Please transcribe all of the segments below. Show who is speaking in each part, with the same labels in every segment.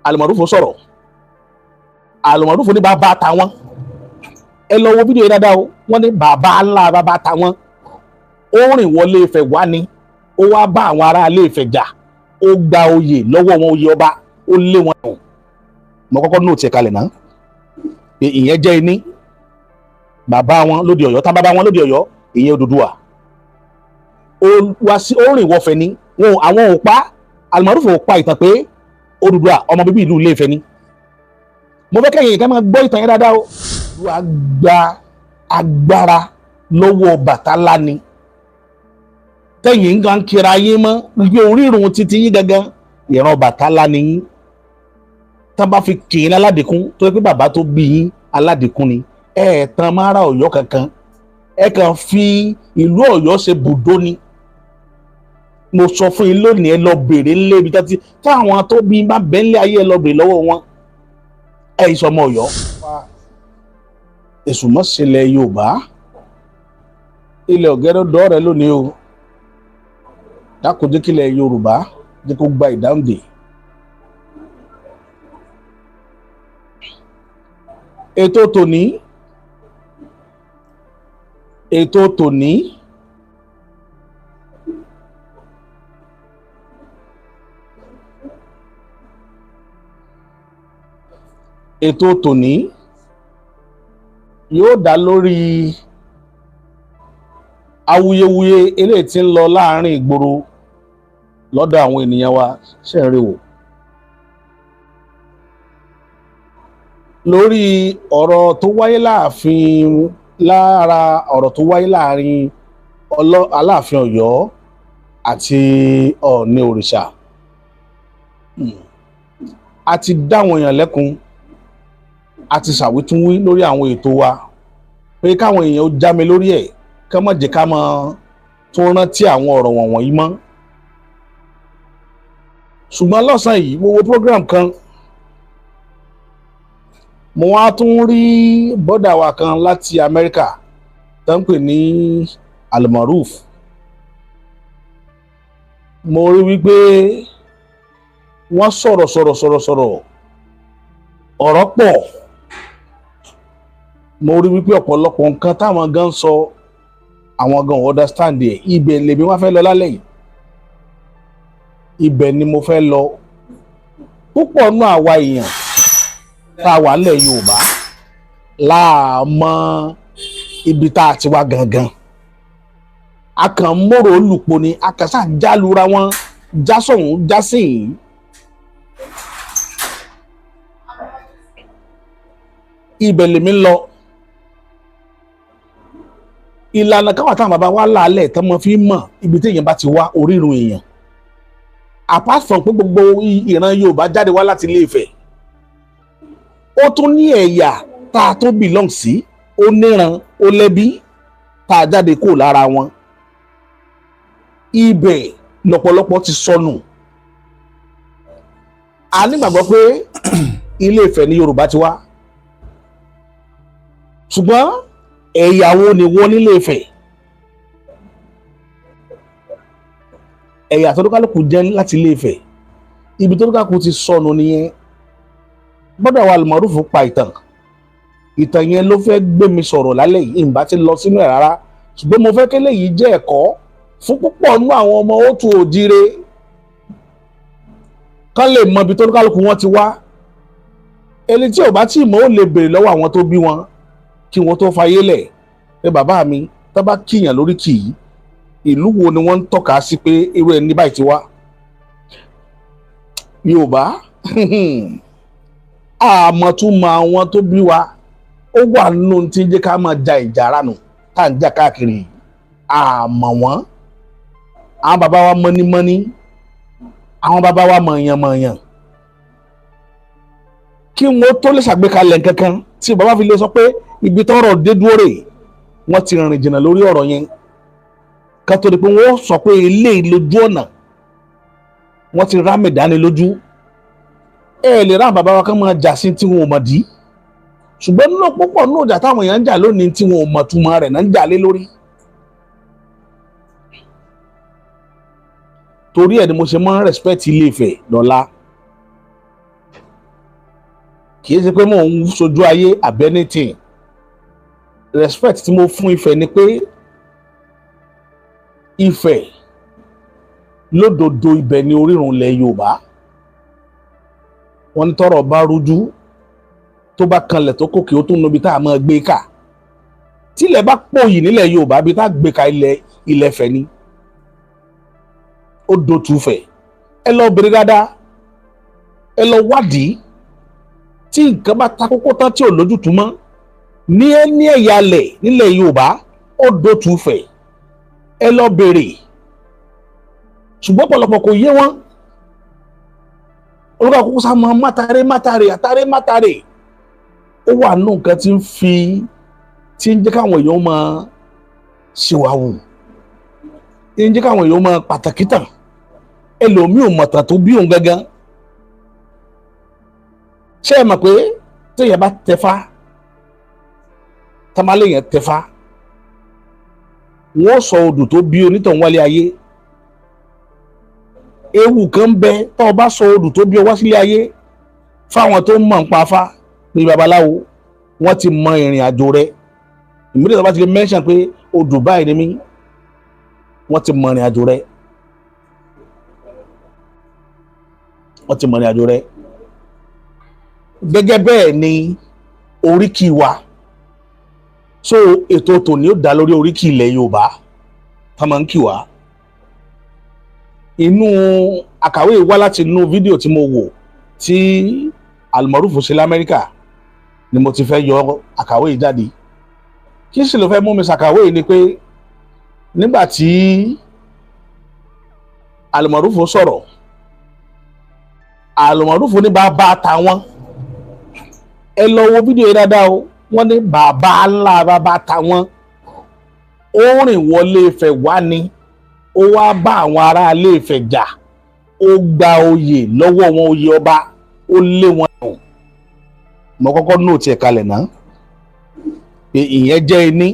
Speaker 1: Almaroof sọ̀rọ̀. Almaroof ní bàbá tàwọn. Ẹ lọ wo fídíò yìí dáadáa o. Wọ́n ní bàbá ńlá bàbá tàwọn. Ó rìn wọlé Ifẹ̀ wá ni, ó wá bá àwọn ará ilé Ifẹ̀ jà, ó gba oyè lọ́wọ́ wọn, oyè ọba, ó lé wọn nù. Mo kọ́kọ́ nóòtì ẹ̀ kalẹ̀ náà pé ìyẹn jẹ́ iní bàbá wọn lóde Ọ̀yọ́, tá bàbá wọn lóde Ọ̀yọ́, ìyẹn Odùduwà. Ó wá sí, ó rìn wọ̀fẹ̀ ni wọn, àwọn ò pa. Almaroof ò pa ìtàn pé Odùduwà ọmọ bíbí ìlú Ilé Ifẹ̀ ni. Mo fẹ́ kẹ́yìn ká máa gbọ́ ìtàn yẹn dáadáa o. Odùduwà gba agbára lọ́wọ́ Ọbàtálá ni. Tẹ̀yìn ń gan kira yín mọ́ gbé orírun títí yín gangan, ìran Ọbàtálá ni yín. Tá bá fi kì í aládìkún tó yẹ pé bàbá tó bí yín aládìkún ni, ẹ ẹ̀ tán mára Ọ̀yọ́ kankan, ẹ kàn fi ìlú Ọ̀yọ́ ṣe bùdó ni. Mo sọ fún yín lónìí, ẹ lọ bèrè ńlé ibi tẹ́tí táwọn tó bí bá bẹ́ẹ̀ ńlé ayé, ẹ lọ bèrè lọ́wọ́ wọn. Ẹ ìsọmọ Ọ̀yọ́ èsù mọ́sílẹ̀ Yorùbá ilẹ̀ ọ̀gẹ́rẹ́ dọ́ọ̀rẹ́ lónìí o. Dákun jẹ́ kílẹ̀ Yorùbá jẹ́ kó gba ìdáǹdè. Ètò tòní, ètò tòní, ètò tòní yóò dá lórí awuyewuye eléyìí tí ń lọ láàrin ìgboro lọ́dọ̀ àwọn ènìyàn wa. Ṣe ń rí wò lórí ọ̀rọ̀ tó wáyé láàfin, lára ọ̀rọ̀ tó wáyé láàrin Aláàfin Ọ̀yọ́ àti Ọọ̀ni òrìṣà. A ti dáwọn èèyàn lẹ́kun, a ti ṣàwítúnwí lórí àwọn ètò wa pé káwọn èèyàn ó já mi lórí ẹ̀, ká má jẹ́ ká máa tún rántí àwọn ọ̀rọ̀ wọ̀nyí mọ́. Ṣùgbọ́n lọ́sàn-án yìí, mo wo program kan, mo wá tún rí bọ́dà wa kan láti Amẹ́ríkà tó ń pè ní Almaroof. Mo rí wípé wọ́n sọ̀rọ̀ sọ̀rọ̀ sọ̀rọ̀ sọ̀rọ̀, ọ̀rọ̀ pọ̀. Mo rí wípé ọ̀pọ̀lọpọ̀ nǹkan táwọn gan sọ, àwọn gan ò understand ẹ̀. Ibẹ̀ lèmi wá fẹ́ lọ lálẹ́ yìí, ibẹ̀ ni mo fẹ́ lọ. Púpọ̀ nù àwa èèyàn tá a wà nílẹ̀ Yorùbá láàmọ́ ibi tá a ti wá gangan. A kàn ń mòrò olùpọ̀ ni, a kàn sáà jálura wọn, já sọ̀hún, já sí yìí. Ibẹ̀ lèmi ń lọ. Ìlànà káwọn táwọn bàbá wa làálẹ̀ tán mọ́ fi ń mọ̀ ibi tí èèyàn bá ti wá, orírun èèyàn, apart from pé gbogbo ìran Yorùbá jáde wá láti Ilé Ifẹ̀, ó tún ní ẹ̀yà tá a tó belong sí, ó níran, ó lẹ́bí tá a jáde kó lára wọn. Ibẹ̀ lọ́pọ̀lọpọ̀ ti sọnù. A nígbàgbọ́ pé Ilé Ifẹ̀ ní Yorùbá ti wá, ṣùgbọ́n ẹ̀yà wo ni wọ́n nílé Ifẹ̀? Ẹ̀yà tó dúkàlùkù jẹ́ láti Ilé Ifẹ̀, ibi tó dúkàlùkù ti sọnù nìyẹn. Gbọ́dọ̀ àwọn Almaroof pa ìtàn, ìtàn yẹn ló fẹ́ gbé mi sọ̀rọ̀ lálẹ́ yìí. Ìbá ti lọ sínú ẹ̀ rárá, ṣùgbọ́n mo fẹ́ kélé yìí jẹ́ ẹ̀kọ́ fún púpọ̀ nínú àwọn ọmọ òtún òjire, kán lè mọ ibi tó dúkàlùkù wọn ti wá. Ẹni tí ò bá tí mọ̀, ó lè béèrè lọ́wọ́ àwọn tó bí wọn kí wọ́n tó fayé lẹ̀ pé bàbá mi, tó bá kíyàn lórí kì í, ìlú wo ni wọ́n ń tọ́ka sí pé irú ẹni báyìí ti wá? Yorùbá àmọ̀túnmọ̀ àwọn tó bí wa, ó wà nínú tí ń jẹ́ ká máa ja ìjà ránù tá à ń jà káàkiri. Àmọ̀ wọ́n, àwọn bàbá wa mọ́nímọ́ní, àwọn bàbá wa mọ̀yànmọ̀yàn, kí wọ́n tó lè ṣàgbékalẹ̀ nǹkankan tí bàbá fi lè sọ pé ibi tọ́rọ̀ dé dúró rè, wọ́n ti rìn jìnnà lórí ọ̀rọ̀ yẹn ká tó di pé wọ́n sọ pé eléyìí lójú ọ̀nà. Wọ́n ti rámì dání lójú. Ẹ lè rán bàbá wa kán máa jà sí tí wọn ò mọ̀ dí, ṣùgbọ́n nínú púpọ̀ nínú ìjà táwọn èèyàn ń jà lónìí, tí wọn ò mọ̀ túmọ̀ rẹ̀ náà ń jà lé lórí. Torí ẹ̀ ni mo ṣe máa ń respect Ilé Ifẹ̀ dọ́là. Kì í ṣe pé mò ń sojú ayé àbí anything. Respect tí mo fún Ifẹ̀ ni pé Ifẹ̀ lódodo, ibẹ̀ ni orírun ilẹ̀ Yorùbá. Wọ́n ní tọ́rọ̀ bá rújú, tó bá kanlẹ̀ tó kòkè, ó tún níbi tá a máa gbé ká. Tílẹ̀ bá pòyì nílẹ̀ Yorùbá, bí tá a gbé ka, ilẹ̀ Ilẹ̀ Ifẹ̀ ni ó dòtú fẹ̀. Ẹ lọ bèrè dáadáa, ẹ lọ wádìí. Tí nǹkan bá ta kókó tán tí ò lójútùú mọ́ ní ẹ ní ẹ̀yà lẹ̀ nílẹ̀ Yorùbá, ó dòtú fẹ̀. Ẹ lọ bèrè. Ṣùgbọ́n ọ̀pọ̀lọpọ̀ kò yé wọn. Olùkọ́ àkókò sá mọ́ mátàrí mátàrí àtàrí mátàrí. Ó wà nù nǹkan tí ń fi tí ń jẹ́ káwọn èèyàn máa ṣìwàwù, tí ń jẹ́ káwọn èèyàn máa pàtàkì tàn. Ẹlòmíì ò mọ̀tàn tó bí òun gangan. Ṣé ẹ mọ̀ pé téèyàn bá tẹfá, tamalẹ̀ yẹn tẹfá, wọ́n sọ odù tó bí onítọ̀hún wálé ayé. Ewu kan bẹ tó o bá sọ odù tó bí ọ wá sílé ayé fáwọn tó mọ̀ ń pa afá ní babaláwo, wọ́n ti mọ ìrìn àjò rẹ. Ìmílẹ̀ tó bá ti lè mention pé odù báyìí ni mí, wọ́n ti mọ ìrìn àjò rẹ, wọ́n ti mọ ìrìn àjò rẹ. Gẹ́gẹ́ bẹ́ẹ̀ ni oríkì wa. So ètò tòní ó dá lórí oríkì ilẹ̀ Yorùbá tá máa ń kì wá. Inú àkàwé wá láti inú fídíò tí mo wò tí Almaroof ṣe l'Amẹ́ríkà ni mo ti fẹ́ yọ àkàwé yìí jáde. Kí sì ló fẹ́ mú mi ṣàkàwé yìí ni pé nígbà tí Almaroof sọ̀rọ̀, Almaroof ní bàbá tàwọn. Ẹ lọ wo fídíò yìí dáadáa o. Wọ́n ní bàbá ńlá bàbá tàwọn, ó rìn wọlé Ifẹ̀ wá ni, ó wá bá àwọn aráalé Ifẹ̀ jà, ó gba oyè lọ́wọ́ wọn, oyè ọba, ó lé wọn nù. Mo kọ́kọ́ nóòtì ẹ̀ kalẹ̀ náà pé ìyẹn jẹ́ ẹni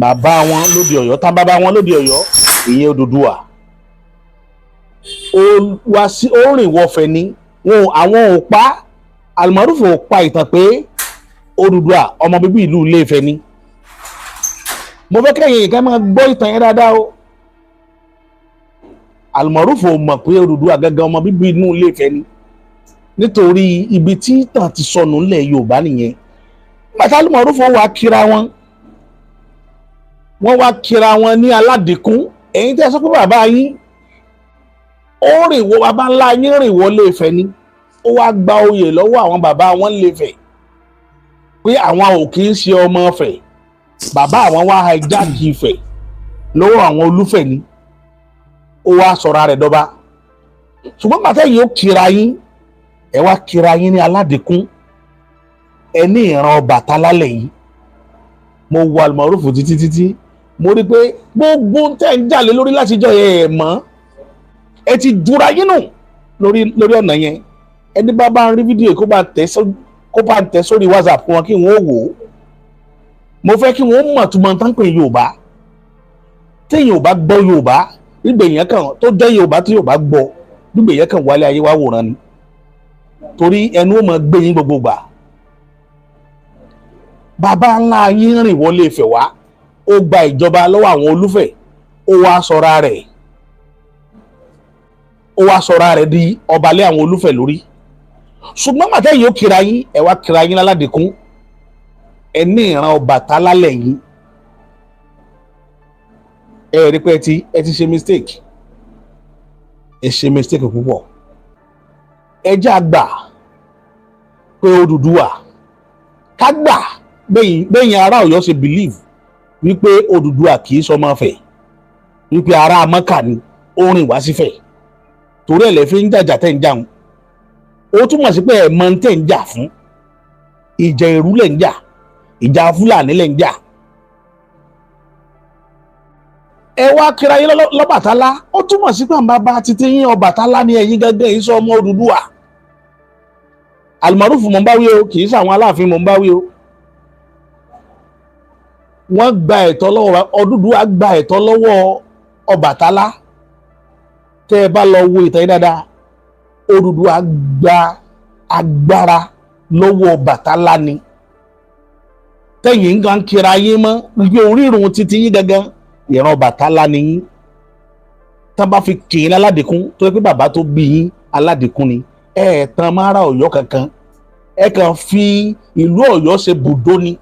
Speaker 1: bàbá wọn lóde Ọ̀yọ́ tán, bàbá wọn lóde Ọ̀yọ́, ìyẹn Odùduwà, ó wá sí, ó rìn wọ̀fẹ̀ ni wọn. Àwọn ò pa, Almaroof ò pa ìtàn pé Odùduwà ọmọ bíbí ìlú Ilé-Ifẹ̀ ni. Mo fẹ́ kẹ́yìn ìkẹ́ máa gbọ́ ìtàn yẹn dáadáa o. Almaroof ò mọ̀ pé Odùduwà gangan ọmọ bíbí inú Ilé-Ifẹ̀ ni, nítorí ibi tí ìtàn ti sọnù ńlẹ̀ Yorùbá nìyẹn. Nígbà tí Almaroof wá kíra wọn, wọ́n wá kíra wọn ní aládìkún. Ẹ̀yin tẹ́ ẹ sọ pé bàbá yín ó rìn wọ, bàbá ńlá yín rìn wọlé Ifẹ̀ ni, ó wá gba oyè lọ́wọ́ àwọn bàbá wọn lè Ifẹ̀ pé àwọn ò kì í ṣe ọmọ Ifẹ̀, bàbá àwọn wá hijack Ifẹ̀ lọ́wọ́ àwọn Olúfẹ̀ ni, ó wá sọra rẹ̀ dọ́ba. Ṣùgbọ́n bàtà yìí ó kíra yín, ẹ wá kíra yín ní aládìkún, ẹ ní ìran Ọbàtálá lẹ́yìn. Mo wo Almaroof títí títí, mo rí i pé gbogbo tẹ́ ń jà lé lórí láti jọ ẹ̀ mọ́, ẹ ti jura yín nù lórí ọ̀nà yẹn. Ẹni bá bá ń rí fídíò, kó bá ń tẹ̀ sórí WhatsApp wọn kí wọ́n wò ó. Mo fẹ́ kí wọ́n mọ̀ tó máa ń tán pé Yorùbá. Téèyàn ò bá gbọ́ Yorùbá, gbígbé yẹn kàn tó jẹ́ Yorùbá tí Yorùbá gbọ́, gbígbé yẹn kàn wálé ayé wá wòran ni, torí ẹnu ó máa gbé yín gbogbo gbà. Bàbá ńlá yín rìn wọlé Ifẹ̀ wá, ó gba ìjọba lọ́wọ́ àwọn Olúfẹ̀, ó wá sọra rẹ̀ di ọba lé àwọn Olúfẹ̀ lórí. Ṣùgbọ́n màtá yìí ó kíra yín, ẹ wá kíra yín láládìkún, ẹ ní ìran Ọbàtálá lẹ́yìn. Ẹ rí pé ẹ ti ṣe mistake, ẹ ṣe mistake púpọ̀. Ẹ jẹ́ àgbà pé Odùduwà, ká gbà bẹ́yìn ará Ọ̀yọ́ ṣe believe wípé Odùduwà kì í sọmọ Ifẹ̀, wípé ará Mọ́kà ni, ó rìn wá sífẹ̀, torí ẹ̀ lẹ́ fi ń jàjà tẹ́ ń jà wọn. Ó túmọ̀ sí pé ẹ̀ mọ̀ ń tẹ̀ ń jà fún. Ìjà ìrú lẹ̀ ń jà, ìjà Fúlàní lẹ̀ ń jà. Ẹ wá kíra yín lọ́bàtálá, ó túmọ̀ sí pé àwọn bàbá títí yín Ọbàtálá ni ẹ̀yin gẹ́gẹ́ yín sọ ọmọ Odùduwà. Almaroof mọ̀ ń bá wí o, kì í ṣàwọn Aláàfin mọ̀ ń bá wí o. Wọ́n gba ẹ̀tọ́ lọ́wọ́ Odùduwà, gba ẹ̀tọ́ lọ́wọ́ Ọbàtálá. Tẹ́ ẹ bá lọ wo ìtàn yín dáadáa, Odùduwà gba agbára lọ́wọ́ Ọbàtálá ni. Tẹ̀yìn ń gan kira yín mọ́ gbé orírun títí yín gangan, ìran Ọbàtálá ni yín. Tá bá fi kì í láládìkún tó yẹ pé bàbá tó bí yín aládìkún ni, ẹ ẹ̀ tan mára Ọ̀yọ́ kankan, ẹ kàn fi ìlú Ọ̀yọ́ ṣe bùdó ni.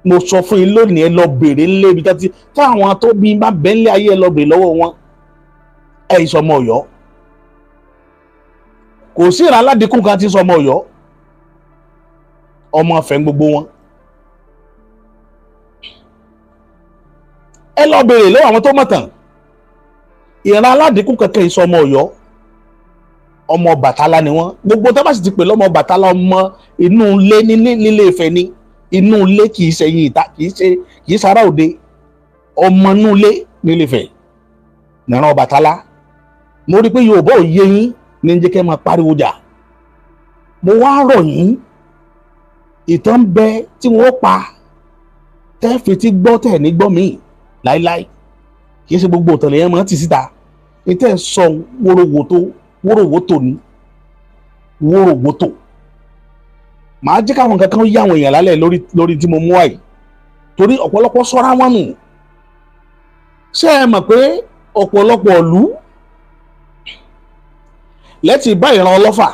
Speaker 1: Mo sọ fún yín lónìí, ẹ lọ bèrè ńlé ibi tí táwọn tó bí bá bẹ́ ńlé ayé, ẹ lọ bèrè lọ́wọ́ wọn. Ẹ yìí sọmọ Ọ̀yọ́, kò sí ìran aládìkún kan tí sọmọ Ọ̀yọ́, ọmọ Ifẹ̀ gbogbo wọn. Ẹ lọ bèrè lọ́wọ́ àwọn tó mọ̀ tán, ìran aládìkún kankan yìí sọmọ Ọ̀yọ́, ọmọ Ọbàtálá ni wọ́n. Gbogbo tó bá sì ti pè lọ́mọ Ọbàtálá, ọmọ inú ilé nílé Ifẹ̀ ni, inú ilé, kì í ṣe yín ìta, kì í ṣe, kì í ṣara òde, ọmọ inú ilé nílé Ifẹ̀ níran Ọbàtálá. Mo rí i pé Yorùbá ò yé yín ní jẹ́ kẹ́ máa pariwo jà. Mo wá rọ̀ yín, ìtàn bẹ tí wọ́n pa tẹ́ fi ti gbọ́ tẹ̀ ní gbọ́ míì láíláí. Kì í ṣe gbogbo òtàn lèyàn máa ń tì síta. Ní tẹ́ ẹ sọ wórówótó wórówótó ni wórówótó. Màá jẹ́ káwọn nǹkan kan yá àwọn èèyàn lálẹ́ lórí tí mo mú wáyìí, torí ọ̀pọ̀lọpọ̀ sọ́ra wọn nù. Ṣé ẹ mọ̀ pé ọ̀pọ̀lọpọ̀ ìlú lẹ́tì bá ìran ọlọ́fà,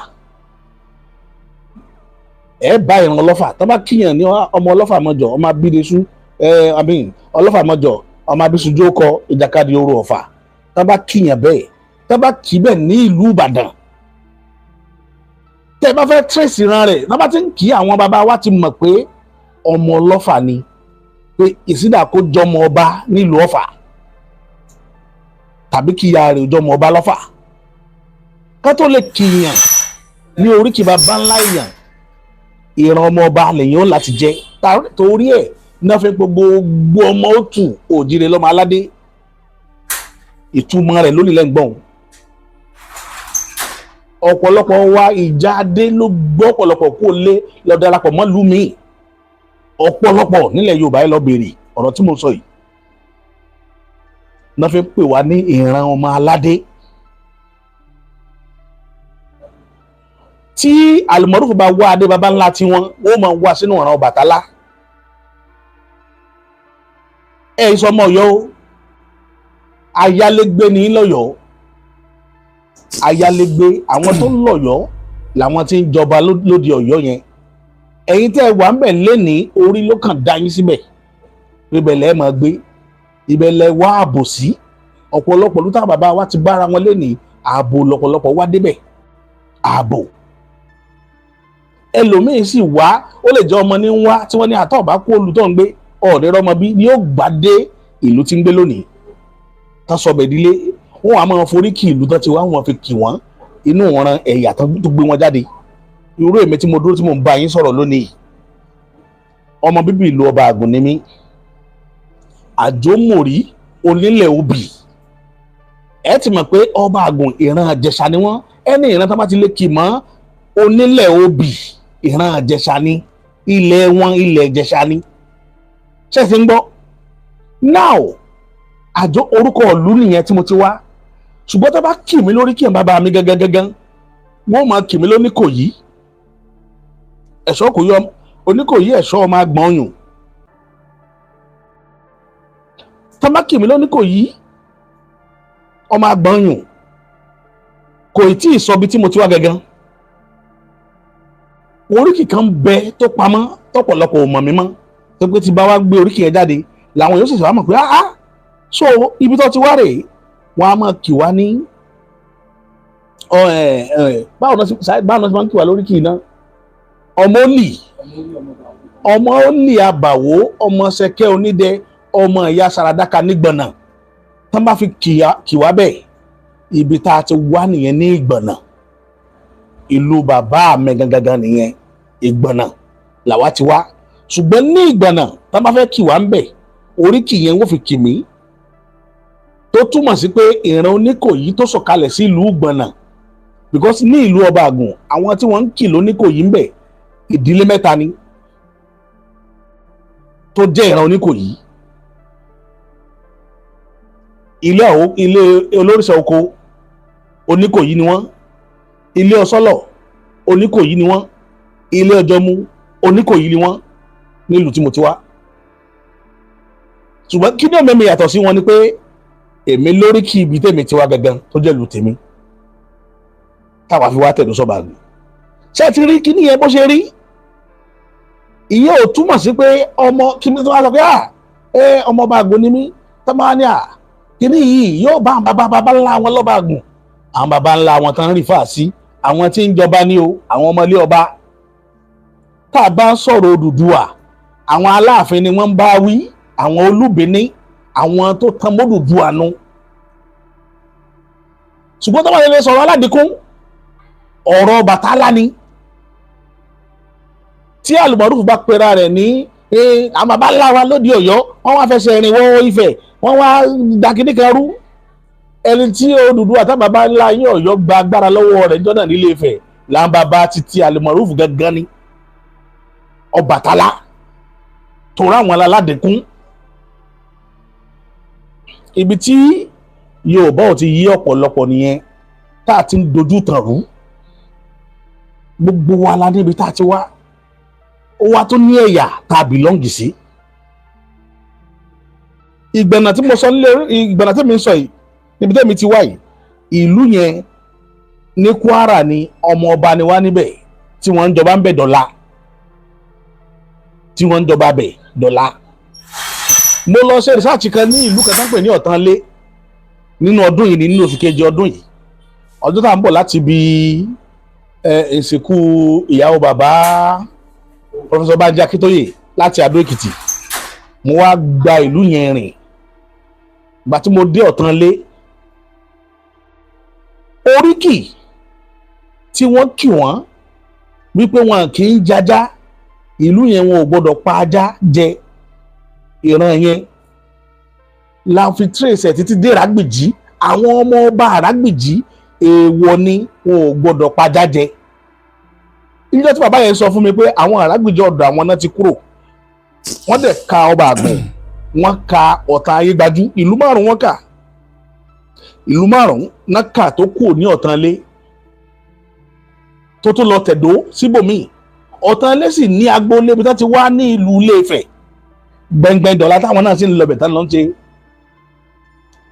Speaker 1: ẹ bá ìran ọlọ́fà tó bá kíyàn ní ọmọ ọlọ́fà mọ́jọ, ọmọ abídesú, ẹ àmín ọlọ́fà mọ́jọ, ọmọ abísújú kọ ìjàkadì oru ọ̀fà, tó bá kíyàn bẹ́ẹ̀, tó bá kí bẹ́ẹ̀ ní ìlú Ìbàdàn, tẹ́ bá fẹ́ tírèsì ìran rẹ̀, tó bá ti ń kí àwọn bàbá wa ti mọ̀ pé ọmọ ọlọ́fà ni, pé ìsídà kó jọmọ ọba nílùú Ọ̀fà tàbí kí ìyá rẹ̀ jọmọ ọba lọ́fà. Ká tó lè kìyàn ní oríkì bàbá ńlá èèyàn, ìran ọmọ ọba lèyàn ó láti jẹ. Torí ẹ̀ náà fi gbogbo ọmọ òtù òjìrè lọ́mọ aládé. Ìtumọ̀ rẹ̀ lónìí lẹ́ngbọ̀n. Ọ̀pọ̀lọpọ̀ wa ìjà adé ló gbọ́ ọ̀pọ̀lọpọ̀ kó lé lọ darapọ̀ mọ́ ìlú míì. Ọ̀pọ̀lọpọ̀ nílẹ̀ Yorùbá yìí lọ béèrè ọ̀rọ̀ tí mo sọ yìí. Náà fi pè wá ní ìran ọmọ aládé. Tí Àlùmọ́rúfù bá wá adé baba ńlá tiwọn, wọ́n máa wá sínú ọ̀ràn Ọbàtálá. Ẹ sọmọ Ọ̀yọ́ o, ayálégbé ní lọ́yọ̀ọ́, ayálégbé àwọn tó ń lọ́yọ̀ọ́ làwọn tí ń jọba lóde Ọ̀yọ́ yẹn. Ẹ̀yin tẹ́ ẹ wà ń bẹ̀ lénìí, orí ló kàn dá yín síbẹ̀, ibẹ̀ lẹ́ máa gbé, ibẹ̀ lẹ́ wá ààbò sí. Ọ̀pọ̀lọpọ̀ ló táwọn bàbá wa ti bára wọn lénìí, ààbò lọ́pọ̀lọpọ̀ wá débẹ̀, ààbò. Ẹlòmíín sì wá, ó lè jẹ́ ọmọ ní wá tí wọ́n ní àtọ̀ bá kó olùtọ́ ń gbé ọ̀rẹ́ rọmọ bí ni ó gbà dé ìlú tí ń gbé lónìí. Tán sọ bẹ̀dílé, wọ́n wàá máa forí kì ìlú tán ti wá, wọ́n fi kì wọ́n inú ìran ẹ̀yà tó gbé wọn jáde. Irú èmi tí mo dúró tí mo ń bá yín sọ̀rọ̀ lónìí, ọmọ bíbí ìlú Ọba Àgùn ni mí, Àjọmọ̀rí onílẹ̀ obì. Ẹ ti mọ̀ pé Ọba Àgùn ìran Ìjẹ̀ṣà ni wọ́n. Ẹni ìran tán bá ti lè kì mọ́ onílẹ̀ obì, ìran Ìjẹ̀ṣà ni, ilẹ̀ wọn ilẹ̀ Ìjẹ̀ṣà ni. Ṣé ẹ ti ń gbọ́? Now, àjọ orúkọ ìlú nìyẹn tí mo ti wá. Ṣùgbọ́n tó bá kì mí lórí kí n bàbá mi gángan gángan, wọ́n máa kì mí lóníkòyí ẹ̀ṣọ́ kò yọ Oníkòyí ẹ̀ṣọ́ ọmọ agbọ̀n ọyùn. Tó bá kì mí lóníkòyí ọmọ agbọ̀n ọyùn, kò tí ì sọ ibi tí mo ti wá gángan. Oríkì kan bẹ tó pamọ́ tọ́pọ̀lọpọ̀ ò mọ̀ mí mọ́, tó pé tí bá wá gbé oríkì yẹn jáde làwọn yóò ṣẹ̀ṣẹ̀ wá mọ̀ pé ah so ibi tó ti wá rèé. Wọ́n á máa kì wá ní báwo náà ti máa ń kì wá lóríkì náà, ọmọ òlì, ọmọ òlì àbàwò, ọmọ ṣẹkẹ onídẹ, ọmọ ìyá sàràdàkà nígbọ̀nà. Tán bá fi kì wá bẹ́ẹ̀, ibi tá a ti wá nìyẹn ní Ìgbọ̀nà. Ìlú bàbá mi gangan nìyẹn, Ìgbọ̀nà làwa ti wá. Ṣùgbọ́n ní Ìgbọ̀nà tán bá fẹ́ kì wá ń bẹ̀, oríkì yẹn wọ́n fi kì mí, tó túmọ̀ sí pé ìran Oníkòyí tó sọ̀kalẹ̀ sí ìlú Ìgbọ̀nà. Because ní ìlú Ọba Àgùn, àwọn tí wọ́n ń kì lóníkòyí ń bẹ̀, ìdílé mẹ́ta ni tó jẹ́ ìran Oníkòyí. Ilé olórìṣà oko Oníkòyí ni wọ́n, ilé ọsọ́lọ̀ Oníkòyí ni wọ́n, Ilé Ọjọ́mú Oníkòyí ni wọ́n nílùú tí mo ti wá. Ṣùgbọ́n kí ni òmẹ́mi yàtọ̀ sí wọn ni pé èmi lórí kí ibi tèmi ti wá gangan tó jẹ́ ìlú tèmi táwa fi wá tẹ̀dó sọ́ba àgbẹ̀. Ṣé ẹ ti rí kí nìyẹn bó ṣe rí? Ìyẹn ò túmọ̀ sí pé ọmọ kí ni tó wá sọ pé ẹ ọmọ ọba àgbò ni mí, tó máa ní à kíní yìí yóò bá àwọn bàbá bàbá ńlá wọn lọ́ba àgùn. Àwọn bàbá ńlá wọn tán rí fà sí àwọn tí ń jọba ní o, àwọn ọmọlé ọba. Tá a bá ń sọ̀rọ̀ Odùduwà, àwọn Aláàfin ni wọ́n ń bá wí, àwọn Olúbìní, àwọn tó tan mọ́dùdúwà nu. Ṣùgbọ́n tó bá lè sọ̀rọ̀ aládìkún, ọ̀rọ̀ Ọbàtálá ni. Tí Àlùmọ̀rúfù bá pera rẹ̀ ní àwọn baba ńlá wa lóde Ọ̀yọ́, wọ́n wá fẹsẹ̀ rìn wọ Ifẹ̀, wọ́n wá dàkíní kan rú. Ẹni tí Odùduwà tá baba ńlá yín Ọ̀yọ́ gba agbára lọ́wọ́ rẹ̀ jọ́nà nílé Ifẹ̀ là ń baba títí Àlùmọ̀rúfù gangan ni Ọbàtálá, tòrọ àwọn aládìkún. Ibi tí Yorùbá ò ti yí ọ̀pọ̀lọpọ̀ nìyẹn, tá a ti ń dojú tàn rú. Gbogbo wa la níbi tá a ti wá, ó wá tó ní ẹ̀yà tá a belong sí. Ìgbẹ̀nà tí mo sọ nílé, ìgbẹ̀nà tí mi ń sọ yìí, níbi tẹ́mi ti wá yìí, ìlú yẹn ní Kwara ni, ọmọ ọba ni wá níbẹ̀ tí wọ́n ń jọba ń bẹ̀ dọ̀la, tí wọ́n ń jọba bẹ̀ dọ̀la. Mo lọ ṣe research kan ní ìlú kan tó ń pè ní Ọ̀tánlé nínú ọdún yìí, nínú oṣù kejì ọdún yìí, ọdún tá à ń bọ̀ láti bí ìsìnkú ìyàwó bàbá Professor Banji Akíntóyè láti Adó Èkìtì. Mo wá gba ìlú yẹn rìn. Ìgbà tí mo dé Ọ̀tánlé, oríkì tí wọ́n kì wọ́n wípé wọn kì í jajá, ìlú yẹn wọn ò gbọ́dọ̀ pa ajá jẹ. Ìran yẹn la fi trace ẹ̀ títí dé Ìrágbìjí. Àwọn ọmọ ọba Ìrágbìjí, èèwọ̀ ni, wọn ò gbọ́dọ̀ pajá jẹ. Níjọ́ tí bàbá yẹn sọ fún mi pé àwọn Ìrágbìjí ọ̀dọ̀ àwọn náà ti kúrò, wọ́n dẹ̀ ka ọba àgbẹ̀, wọ́n ka Ọ̀tá Ayégbájú, ìlú márùn wọ́n kà, ìlú márùn náà kà tó kù ní Ọ̀tánlé tó tún lọ tẹ̀dó síbòmíì. Ọ̀tánlé sì ní agboolé ibi tó ti wá ní ìlú Ilé-Ifẹ̀ gbẹngbẹng dọ̀la, táwọn náà sì ń lọ bẹ̀ tán lọ ń ṣe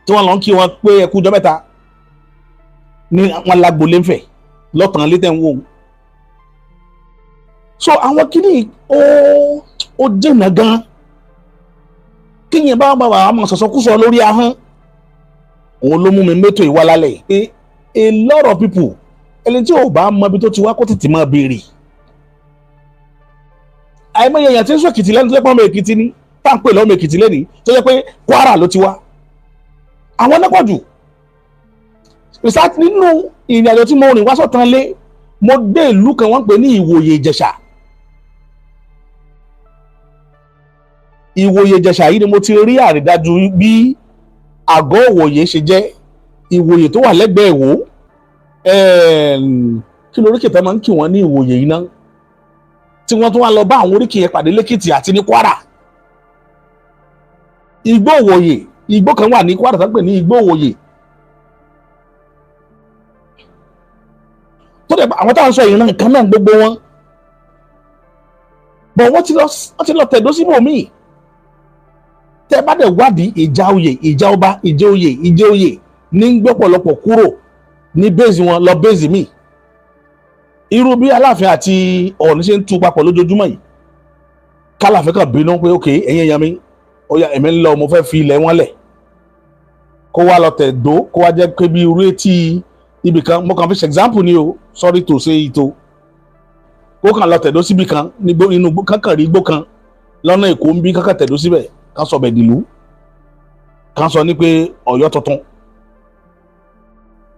Speaker 1: tí wọ́n lọ ń kí wọn pé ẹkú ọjọ́ mẹ́ta ní wọn lágboolé ńfẹ̀ lọ́tànlé tẹ̀ ń wò ó. So àwọn kìíní ó jìnnà gan kíyìn bá wọn bá wọn sọ̀sọ́kúsọ lórí ahọ́n. Òun ló mú mi mẹ́tò ìwà lálẹ́ pé a lot of people, ẹni tí ò bá mọ ibi tó ti wá, kó tètè máa béèrè. Àìmọye èèyàn tí ń sọ Èkìtì lẹ́nu tó jẹ́ pé ọmọ Èkìtì ni, tá à ń pè lọ́mọ Èkìtì lẹ́ni, tó jẹ́ pé Kwara ló ti wá. Àwọn náà pọ̀ jù. Research nínú ìrìn àjò tí mo rìn wá sọ̀tàn lé, mo dé ìlú kan wọ́n ń pè ní Ìwòye Ìjẹ̀ṣà. Ìwòye Ìjẹ̀ṣà yìí ni mo ti rí àrídájú bí àgọ́ Ìwòye ṣe jẹ́. Ìwòye tó wà lẹ́gbẹ̀ẹ́ Ìwó, kí lóríkì tó máa ń kí wọ́n ní Ìwòye yìí ná, tí wọ́n tún wá lọ bá àwọn oríkì yẹn pàdé lẹ́kìtì àti ní Kwara. Igbó Ìwòye, igbó kan wà ní Kwara tó ń pè ní Igbó Ìwòye, tó dẹ̀ àwọn táwọn sọ ìran kan náà gbogbo wọn bọ̀, wọ́n ti lọ tẹ̀dó síbòmíì. Tẹ́ bá dẹ̀ wádìí, ìjà oyè, ìjà ọba, ìjà oyè, ìjà oyè ní gbọ́pọ̀lọpọ̀ kúrò ní bẹ́ẹ̀sì wọn lọ bẹ́ẹ̀sì míì. Irú bí Aláàfin àti Ọ̀ọ̀ni ṣe ń tú papọ̀ lójoojúmọ́ yìí, kálàfin kan bínú pé ok, ẹ̀yin èèyàn mi, ó yá, èmi ń lọ, mo fẹ́ fi ilẹ̀ wọn lẹ̀, kó wá lọ tẹ̀dó, kó wá jẹ́ pé bí irú etí ibì kan, mo kàn fi ṣe example ni o, sorry to say it o, kó kàn lọ tẹ̀dó síbì kan nínú kankan rí igbó kan lọ́nà Èkó ń bí, kankan tẹ̀dó síbẹ̀, kan sọ bẹ̀ dìlú, kan sọ ní pé Ọ̀yọ́ tuntun,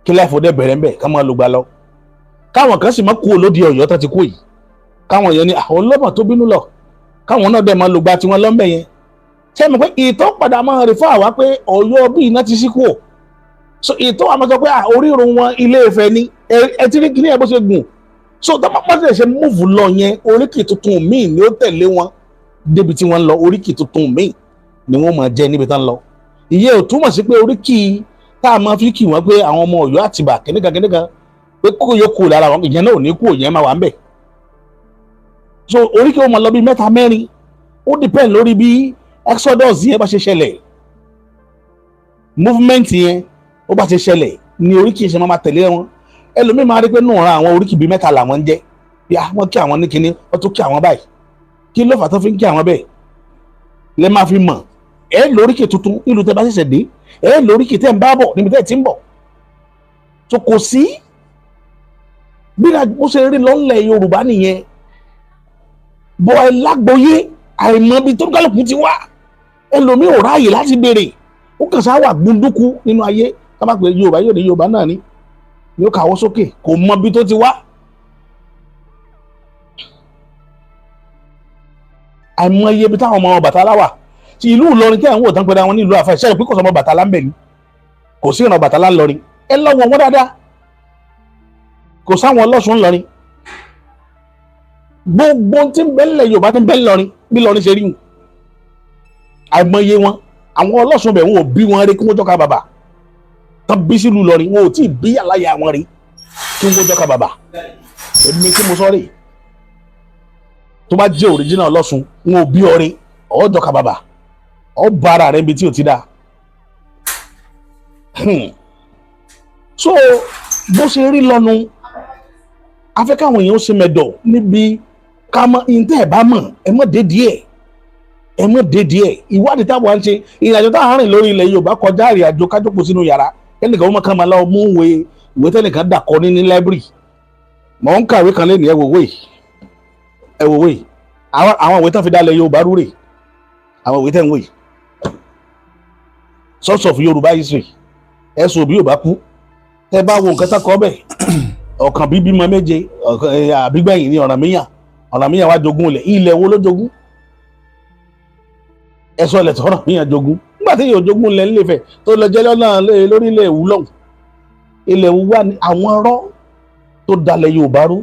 Speaker 1: kí láìfò dẹ̀ bẹ̀rẹ̀ ń bẹ̀, ká máa lò gbà lọ, káwọn kan sì máa kú olódi Ọ̀yọ́ tó ti kú yìí, káwọn yẹn ní àwọn ọlọ́mọ tó bínú lọ, káwọn náà dẹ̀ máa lò gbà tiwọn lọ́nbẹ̀ yẹn. Ṣé mi pé ìtọ́ padà máa rí fún àwa pé Ọ̀yọ́ bí iná ti sí kú ò, so ìtọ́ wa máa sọ pé orírun wọn Ilé Ifẹ̀ ni. Ẹ ti rí kíní ẹ bó ṣe gùn. So tọ́pọ̀ pàṣẹ ṣe múùfù lọ yẹn, oríkì tuntun míì ni ó tẹ̀lé wọn débi tí wọ́n ń lọ, oríkì tuntun míì ni wọ́n máa jẹ níbi tá ń lọ. Ìyẹn ò túmọ̀ sí pé oríkì tá a máa fi kì wọ́n pé àwọn ọmọ Ọ̀yọ́ Àtìbà kìnìkan kìnìkan Pé kó yóò kú lára wọn, ìyẹn náà ò ní kú, ìyẹn máa wà ń bẹ̀. So oríkì ó máa lọ bí mẹ́ta mẹ́rin, ó depend lórí bí exodus yẹn bá ṣe ṣẹlẹ̀, movement yẹn ó bá ṣe ṣẹlẹ̀ ni oríkì ṣe máa tẹ̀lé wọn. Ẹlòmíì máa rí pé nù ra àwọn oríkì bíi mẹ́ta làwọn ń jẹ́, bí wọ́n kí àwọn ní kinní, wọ́n tún kí àwọn báyìí. Kí ló fà tó fi ń kí àwọn bẹ́ẹ̀? Lẹ́ máa fi mọ̀ ẹ lóríkì tuntun nílùú tẹ́ bá ṣẹ̀ṣẹ̀ dé, ẹ lóríkì tẹ́ ń bá bọ̀ níbi tẹ́ ti ń bọ̀. So kò sí bí ó ṣe rí lọ́nlẹ̀ Yorùbá nìyẹn. Bọ́ ẹ lágbóyé àìmọ̀ ibi tó ń kálukú ti wá, ẹlòmíì ò ráàyè láti béèrè, ó kàn sá wà gbunduku nínú ayé. Ká má pè Yorùbá, yóò ní Yorùbá náà ni, yóò kàwọ́ sókè, kò mọ ibi tó ti wá. Àìmọye ibi táwọn ọmọ Ọbàtálá wà tí ìlú Ìlọrin tẹ́ ẹ̀ ń wò tán pẹ̀lú àwọn nílùú àfẹ́ ṣẹ́yìn pé kò sọmọ Ọbàtálá ń bẹ̀ ni, kò sí ìran Ọbàtálá ńlọrin. Ẹ lọ́wọ́ wọn dáadáa, kò sáwọn ọlọ́sùn ńlọrin. Gbogbo tí ń bẹ ńlẹ̀ Yorùbá tí ń bẹ ńlọrin bí Ìlọrin ṣe rí wọn, àìmọye wọn. Àwọn ọlọ́sùn bẹ̀ wọn ò bí wọn rí kí wọ́n jọ́ka bàbà tán bí sílùú Ìlọrin, wọn ò tí ì bí aláya wọn rí kí wọ́n jọ́ka bàbà. Èmi tí mo sọ rè, tó bá jẹ́ òrìjínà ọlọ́sùn, wọn ò bí ọ rí, ọ̀ jọ́ka bàbà, ọ̀ bá ara rẹ̀ níbi tí ò ti dáa. So bó ṣe rí lọ́nu, afẹ́ káwọn èèyàn ó ṣe mẹ̀dọ̀ níbi ká mọ ìyẹn ẹ̀ bá mọ̀, ẹ mọ̀ dé díẹ̀, ẹ mọ̀ dé díẹ̀. Ìwádìí táwọn ń ṣe, ìrìnàjò táwọn rìn lórí ilẹ̀ Yorùbá kọjá ìrìnàjò kájókòó sínú yàrá kẹ́nìkan ó mọ̀ kán máa lọ mú ìwé ìwé tẹ́nìkan dàkọ ní library. Mọ̀ ń kàwé kan lẹ́nu, ẹ wò wé, ẹ wò wé, àwọn ìwé tán fi dálẹ̀ Yorùbá rúrè, àwọn ìwé tẹ́ ń wò yìí, Source of Yorùbá History, ẹ̀sùn òbí Yorùbá kú. Tẹ́ bá wo nǹkan tán kọ́ bẹ̀, ọ̀kan bíbí mọ méje, àbígbẹ̀yìn ní Ọ̀rànmíyàn. Ọ̀rànmíyàn wá jogún ilẹ̀. Ilẹ̀ wo ló jogún? Ẹ̀sọ́ ilẹ̀ tó Ọ̀rànmíyàn jogún nígbà tí yóò jogún ilẹ̀ ńlẹ̀fẹ̀ tó lọ jẹ́ lọ́nà lórí ilẹ̀ ìwú lọ́hùn. Ilẹ̀ ìwú wà ní àwọn ọ̀rọ̀ tó dalẹ̀ Yorùbá rú.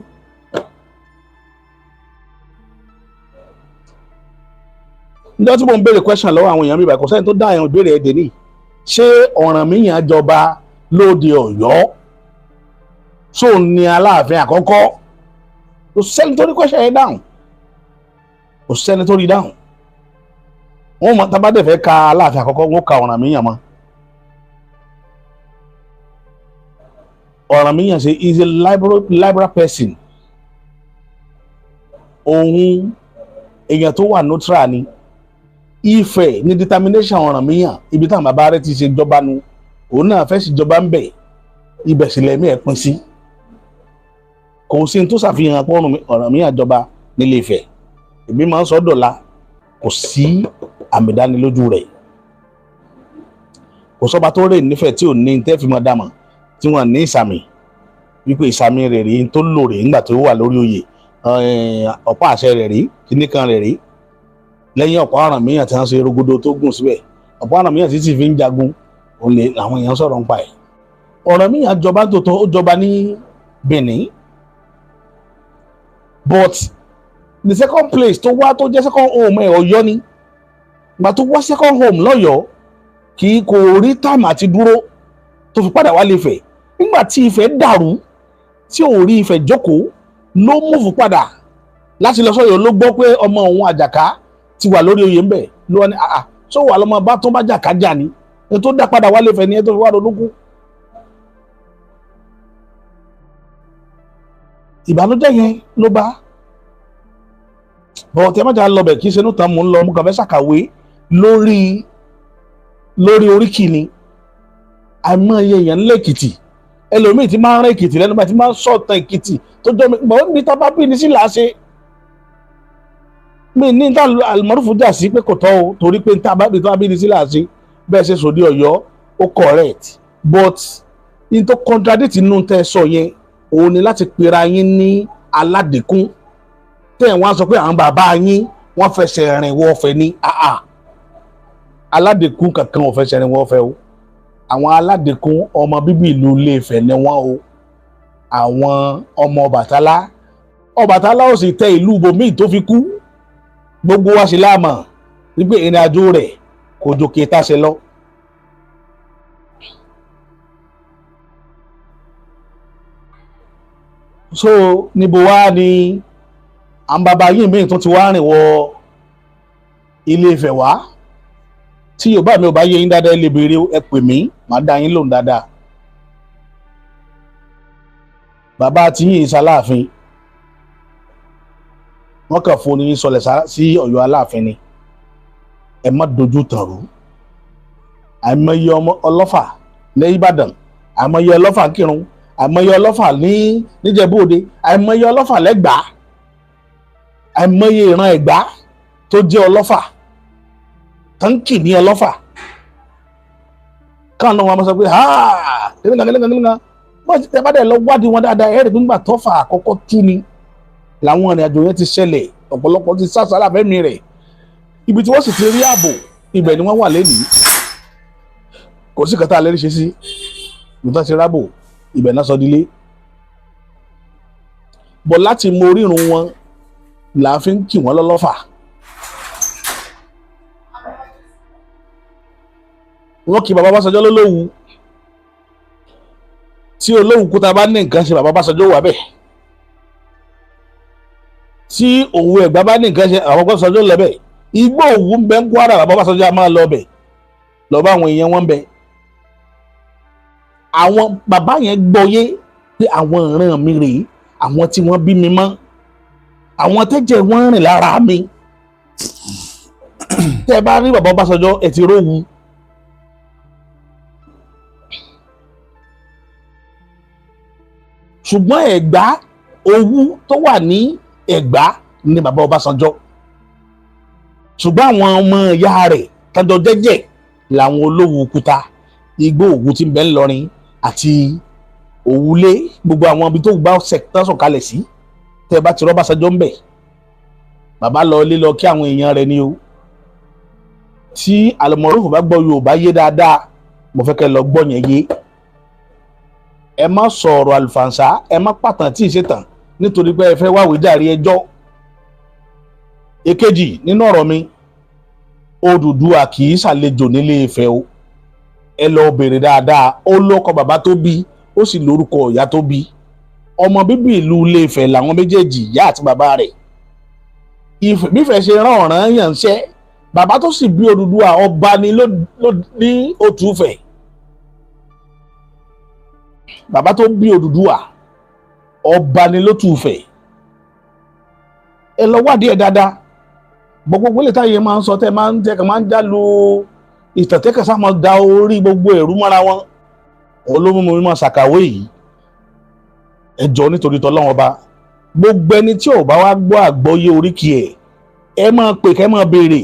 Speaker 1: Níjọ́ tí mo ń béèrè question lọ́wọ́ àwọn èèyàn mi báyìí, kò sẹ́ni tó dá àwọn ìbéèrè ẹ̀dẹ̀ ní. Ṣé Ọ̀rànmíyàn jọba lóde Ọ̀yọ́? Ṣó ní Aláàfin àkọ́kọ́? Kò sẹ́ni tó rí question yẹn dáhùn, kò sẹ́ni tó rí dáhùn. Wọ́n mọ tábàdé fẹ́ ka Aláàfin àkọ́kọ́, wọ́n ka Ọ̀rànmíyàn mọ́. Ọ̀rànmíyàn ṣe is a liberal person. Òun èèyàn tó wà neutral ni. Ifẹ̀ ní determination Ọ̀rànmíyàn, ibi táwọn bàbá rẹ̀ ti ṣe jọba nu, òun náà fẹ́ ṣèjọba ń bẹ̀, ibẹ̀ sì lẹ́mí ẹ̀ pín sí. Kò sí ní tó ṣàfihàn pé Ọ̀rànmíyàn jọba nílé Ifẹ̀. Èmi máa ń sọ dọ̀la, kò sí àmì ìdánilójú rẹ̀. Kò sọ́ba tó rè nífẹ̀ẹ́ tí ò ní tẹ́ fi mọ́ dàmọ̀, tí wọ́n ní ìsàmì wípé ìsàmì rẹ̀ rí tó lò rè nígbà tó wà lórí oyè, ọ̀pá àṣẹ rẹ̀ rí, kíní kan rẹ̀ rí. Lẹ́yìn ọ̀pá Ọ̀rànmíyàn tí wọ́n ṣe rogodo tó gùn síbẹ̀, ọ̀pá Ọ̀rànmíyàn tí sì fi ń jagun, òun lè làwọn èèyàn sọ̀rọ̀ nípa ẹ̀. Ọ̀rànmíyàn jọba tòótọ́, ó jọba ní Benin, but the second place tó wá tó jẹ́ second home ẹ̀, Ọ̀yọ́ ni. Ìgbà tó wá second home lọ́yọ̀ọ́, kì í kò rí time àti dúró tó fi padà wá lè Ifẹ̀. Nígbà tí Ifẹ̀ dàrú, tí ò rí Ifẹ̀ jókòó, ló move padà láti lọ sọ́yọ́. Ló gbọ́ pé ọmọ òun Àjàká ti wà lórí oyè ńbẹ̀, ló wá ní àà tó wà lọ́mọ bá tó bá jàká jà ní ẹ tó dá padà wálé Ifẹ̀ ní ẹ tó fi wá ronú kú. Ìbànújẹ́ yẹn ló bá bọ̀ tí ẹ má jà lọ bẹ̀, kí ṣe inú tán mò ń lọ, mo kàn fẹ́ ṣàkàwé lórí oríkì ni. Àìmọye èèyàn ńlẹ̀ Èkìtì, ẹlòmíì tí máa ń rán Èkìtì lẹ́nu báyìí, tí máa ń sọ̀tàn Èkìtì tó jọ mi mọ̀ níbi tá a bá bí ní sí là á ṣe. Mi ní tá Almaroof jà sí pé kò tọ́ o, torí pé tá a bá bí ní sí là á ṣe. Bẹ́ẹ̀ ṣe sòdí Ọ̀yọ́ ó correct, but in tó contradict inú tẹ́ sọ yẹn, òun ni láti pera yín ní aládìkún tẹ́ ẹ̀ wọ́n á sọ pé àwọn bàbá yín wọ́n fẹsẹ̀ rìn wọ́ọ̀fẹ́ ní àà. Aládìkún kankan ò fẹsẹ̀ rìn wọ́ọ̀fẹ́ o. Àwọn aládìkún ọmọ bíbí ìlú Ilé-Ifẹ̀ ni wọ́n o. Àwọn ọmọ Ọbàtálá, Ọbàtálá ò sì tẹ ìlú ibòmíì tó fi kú. Gbogbo wa sì láàmọ̀ wípé ìrìn àjò rẹ̀ kò jòkè táṣe lọ. So níbo wá ni àwọn bàbá yìí míì tún ti wá rìn wọ Ilé Ifẹ̀ wá? Tí Yorùbá mi ò bá yé yín dáadáa, ẹ lè béèrè, ẹ pè mí, màá dá yín lóhùn dáadáa. Bàbá tí yìí ṣaláàfin, wọ́n kàn fún ní sọlẹ̀ sí Ọ̀yọ́ Aláàfin ni. Ẹ má dojú tàn rú. Àìmọye ọmọ ọlọ́fà ní Ìbàdàn, àìmọye ọlọ́fà Kírun, àìmọye ọlọ́fà ní Níjẹ̀bú Òde, àìmọye ọlọ́fà lẹ́gbàá, àìmọye ìran Ẹ̀gbá tó jẹ́ ọlọ́fà táǹkì ní ọlọ́fà. Káwọn náà wọn máa sọ pé kíníkan kíníkan kíníkan. Wọ́n ti tẹ́ bá dẹ̀ lọ wádìí wọn dáadáa, ẹ̀rì gbígbà tọ́fà àkọ́kọ́ tú ni làwọn ìrìn àjò yẹn ti ṣẹlẹ̀. Ọ̀pọ̀lọpọ̀ ti sásàlà fẹ́mi rẹ̀. Ibi tí wọ́n sì ti rí ààbò, ibẹ̀ ni wọ́n wà lẹ́nìí. Kò sí kàtà lẹ́rìí ṣe sí ibi tí wọ́n ti rábò, ibẹ̀ náà sọ dílé. Bọ̀ láti mọ orírun wọn là á fi ń kì wọ́n lọ́lọ́fà. Wọ́n kì bàbá Ọbásanjọ́ lólówu. Tí Olówu kúta bá ní nǹkan ṣe, bàbá Ọbásanjọ́ wà bẹ́ẹ̀. Tí Òwu Ẹ̀gbá bá ní nǹkan ṣe, bàbá Ọbásanjọ́ lọ bẹ́ẹ̀. Igbó Òwu ń bẹ ń Kwara, bàbá Ọbásanjọ́ a máa lọ bẹ̀ lọ bá àwọn èèyàn wọn bẹ. Àwọn bàbá yẹn gbọ́yé pé àwọn ìran mi rèé, àwọn tí wọ́n bí mi mọ́, àwọn tẹ́jẹ̀ wọ́n rìn lára mi. Tẹ́ ẹ bá rí bàbá Ọbásanjọ́, ẹ ti rówu. Ṣùgbọ́n Ẹ̀gbá, Òwu tó wà ní Ẹ̀gbá ni bàbá Ọbásanjọ́. Ṣùgbọ́n àwọn ọmọ ìyá rẹ̀ tọ́jọ́ jẹ́jẹ́ làwọn Olówu Kúta, igbó Òwu tí ń bẹ ńlọrin àti Òwúlé, gbogbo àwọn ibi tó gbà tán sọ̀kalẹ̀ sí. Tẹ́ ẹ bá ti rọ́básanjọ́ ń bẹ̀, bàbá lọ ilé lọ kí àwọn èèyàn rẹ̀ ni o. Tí Àlùmọ̀rúfù bá gbọ́ Yorùbá yé dáadáa, mo fẹ́ kẹ́ lọ gbọ́ yẹn yé. Ẹ má sọ̀rọ̀ àlùfànṣá, ẹ má pàtàn tí ì ṣe tàn nítorí pé ẹ fẹ́ wá àwíjàre ẹjọ́. Èkejì nínú ọ̀rọ̀ mi, Odùduwà kì í ṣàlejò nílé Ifẹ̀ o. Ẹ lọ bèrè dáadáa. Ó lóko bàbá tó bí, ó sì lórúkọ ìyá tó bí. Ọmọ bíbí ìlú Ilé Ifẹ̀ làwọn méjèèjì, ìyá àti bàbá rẹ̀. Bífẹ̀ ṣe rán ọ̀ràn yàn ṣẹ́. Bàbá tó sì bí Odùduwà, ọba ni ní Òtúfẹ̀. Bàbá tó bí Odùduwà, ọba ni lótùfẹ̀. Ẹ lọ wádìí ẹ dáadáa. Gbogbo ilé táyé máa ń sọ, tẹ máa ń tẹ kàn máa ń jálu ìtàtẹ́kẹ̀ sáà máa da orí gbogbo ẹ̀rú mọ́ra wọn. Olómùmí mímọ́ ṣàkàwé yìí. Ẹ jọ̀ọ́, nítorí tọ́lọ́wọ́n ọba, gbogbo ẹni tí ò bá wá gbọ́ àgbọ́yé oríkì ẹ̀, ẹ máa pè kẹ́ máa béèrè.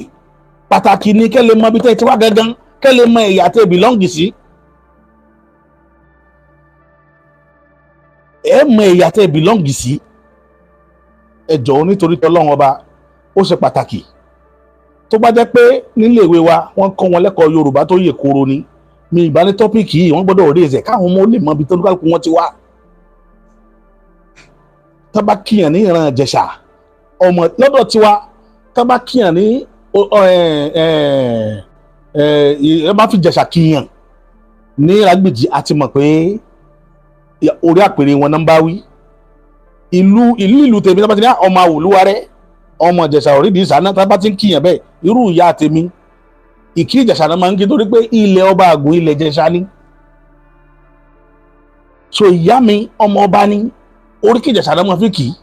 Speaker 1: Pàtàkì ni kẹ́ lè mọ ibi tẹ́ ti wá gangan, kẹ́ lè mọ ẹ̀yà tẹ́ bìlọ́ǹgì sí. Ẹ mọ ẹ̀yà tẹ́ bìlọ́ǹgì sí. Ẹ jọ̀ọ́, nítorí tọ́lọ́wọ́n ọba, ó ṣe pàtàkì. Tó bá jẹ́ pé nílé ìwé wa wọ́n kọ́ wọn lẹ́kọ̀ọ́ Yorùbá tó yè koro ni, mi ìbá ní topic yìí, wọ́n gbọ́dọ̀ rí ẹ̀sẹ̀ káwọn ọmọ ó lè mọ ibi tó kálukú wọn ti wá. Tá bá kíyàn ní ìran Ìjẹ̀ṣà, ọmọ lọ́dọ̀ tiwa, tá bá kíyàn ní ẹ bá fi Ìjẹ̀ṣà kíyàn ní Ìrágbìjí, a ti mọ̀ pé orí àpèrè wọn náà ń bá wí. Ìlú ìlú ìlú tèmi, tá bá ti ní ọmọ àwòlúwarẹ́, ọmọ Ìjẹ̀ṣà òrídìí ìsáná, tá bá ti ń kíyàn bẹ́ẹ̀, irú ìyá tèmi ìkí Ìjẹ̀ṣà náà máa ń kí, torí pé ilẹ̀ ọba àgùn ilẹ̀ Ìjẹ̀ṣà ni. So ìyá mi ọmọ ọba ni, oríkì Ìjẹ̀ṣà náà máa fi kì í.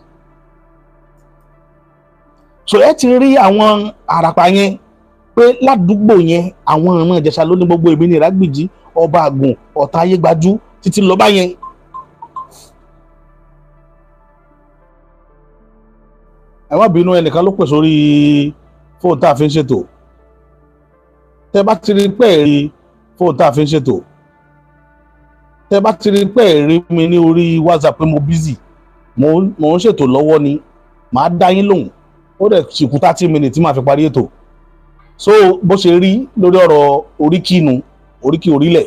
Speaker 1: So ẹ ti rí àwọn àràpà yẹn pé ládùúgbò yẹn, àwọn ìran Ìjẹ̀ṣà ló ní gbogbo. Èmi ní Ìrágbìjí, ọba àgùn, ọ̀tá ayé gbajú títí lọ́ba yẹn. Ẹ má bínú, ẹnìkan ló pè sórí fóònù tá a fi ń ṣètò. Tẹ bá ti rí pé rí fóònù tá a fi ń ṣètò, tẹ bá ti rí pé rí mi ní orí WhatsApp pé mo busy, mo ń ṣètò lọ́wọ́ ni, màá dá yín lóhùn. Ó dẹ̀ sì kù 30 minutes tí màá fi parí ètò. So bó ṣe rí lórí ọ̀rọ̀ oríkì nu, oríkì orílẹ̀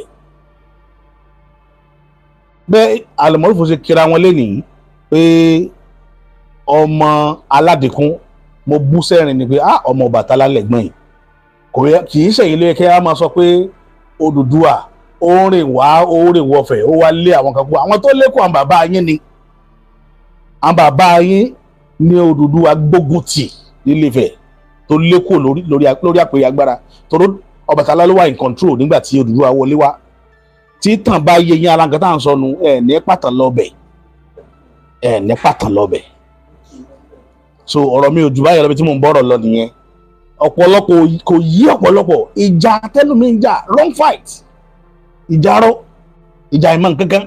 Speaker 1: bẹ́ẹ̀, Àlùmọ́rùfù ṣe kíra wọn lénìí pé ọmọ aládìkún, mo bú sẹ́rìn ni pé ah, ọmọ Ọbàtálá lẹ́gbọ̀n yìí. Kò yẹ kì í ṣèyí ló yẹ kí a máa sọ pé Odùduwà ó rìn wá, ó rìn wọfẹ̀, ó wá lé àwọn kan kú. Àwọn tó lékun àwọn bàbá yín ni. Àwọn bàbá yín ní Odùduwà gbógun tì nílé Ifẹ̀ tó lékò lórí àpèrè agbára, torí Ọbàtálá ló wà in control nígbà tí Odùduwà wọlé wá. Tí tàn bá yẹ yín, ara nǹkan tá à ń sọnù ẹ̀ ní pàtàn lọ́bẹ̀, ẹ̀ ní pàtàn lọ́bẹ̀. So ọ̀rọ̀ mi ò jù báyìí lọ, bí tí mò ń bọ̀rọ̀ lọ nìyẹn. Ọ̀pọ̀lọpọ̀ kò yí, ọ̀pọ̀lọpọ̀ ìjà tẹnumí ń jà, wrong fight, ìjà rọ, ìjà ìmọ̀ nkankan,